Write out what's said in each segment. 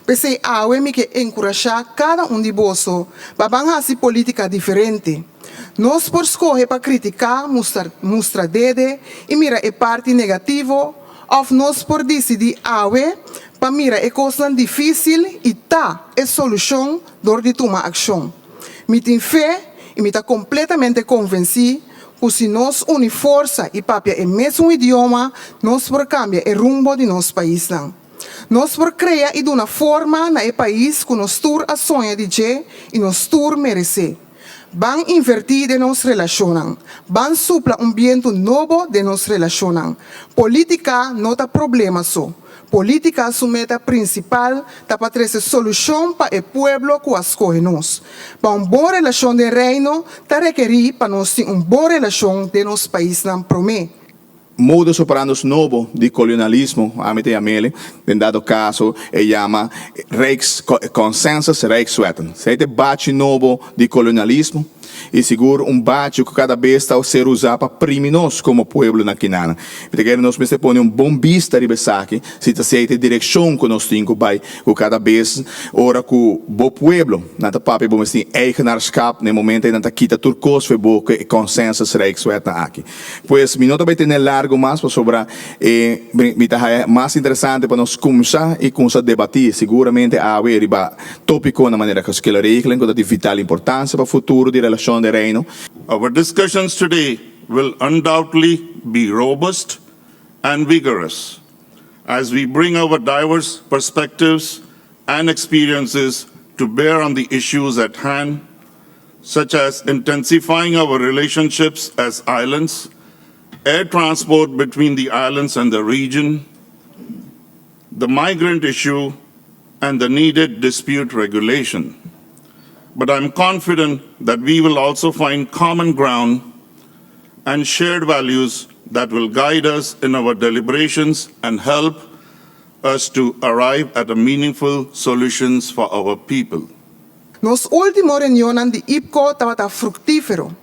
P'esei awe mi ke enkurashá kada un di boso pa ban hasi polítika diferente. Nos por skohe pa kritiká, mustra dede i mira e parti negativo òf nos por disidí awe pa mira e kosnan difísil i ta e solushon dor di tuma akshon. Mi tin fe i mi ta kompletamente konvensí ku si nos uni forsa i papia e mesun idioma, nos por kambia e rumbo di nos paisnan. Nos por krea i duna forma na e pais ku nos tur a soña di dje i nos tur meresé. Ban invertí den nos relashonnan. Ban supla un bientu nobo den nos relashonnan. Polítika no ta problema so. Polítika su meta prinsipal ta pa trese solushon pa e pueblo ku a skohe nos. Pa un bon relashon den Reino ta rekerí pa nos tin un bon relashon den nos paisnan promé. Modus operandus nobo di kolonialismo, ami ta yam'el, den dado kaso e yama Rijks Consensus Rijkswetten. Esei ta e bachi nobo di kolonialismo i sigur un bachi ku kada bes ta ser usá pa primi nos komo pueblo na kinanan. Mi ta kere nos mester pone un bon bista riba esaki, si ta esei ta e direkshon ku nos tin ku bai ku kada bes ora ku bo pueblo nan ta papia bo mester tin eigenaarschap, na e momento ei nan ta kita tur kos for bo ku e Consensus Rijkswetnan aki. Pues mi no ta bai tene largo mas pasobra e mi ta haya mas interesante pa nos kumsa i kumsa debati siguramente awe riba topiconan manera geschillenregeling ku ta di vital importancia pa futuro di relashon den Reino. Our discussions today will undoubtedly be robust and vigorous as we bring our diverse perspectives and experiences to bear on the issues at hand, such as intensifying our relationships as islands, air transport between the islands and the region, the migrant issue, and the needed dispute regulation. But I'm confident that we will also find common ground and shared values that will guide us in our deliberations and help us to arrive at a meaningful solutions for our people. Nos último reunionnan di IPKO tabata fruktífero.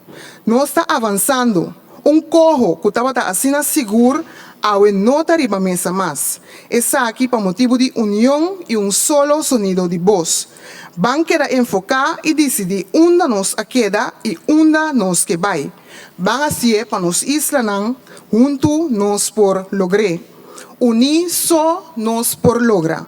Nos ta avansando. Un koho ku tabata asina sigur awe no ta riba mesa mas. Esaki pa motibu di union i un solo sonido di bos. Ban keda enfoká i disidí unda nos a keda i unda nos ke bai. Ban hasié pa nos islanan, huntu nos por logr'é. Uní so nos por logra.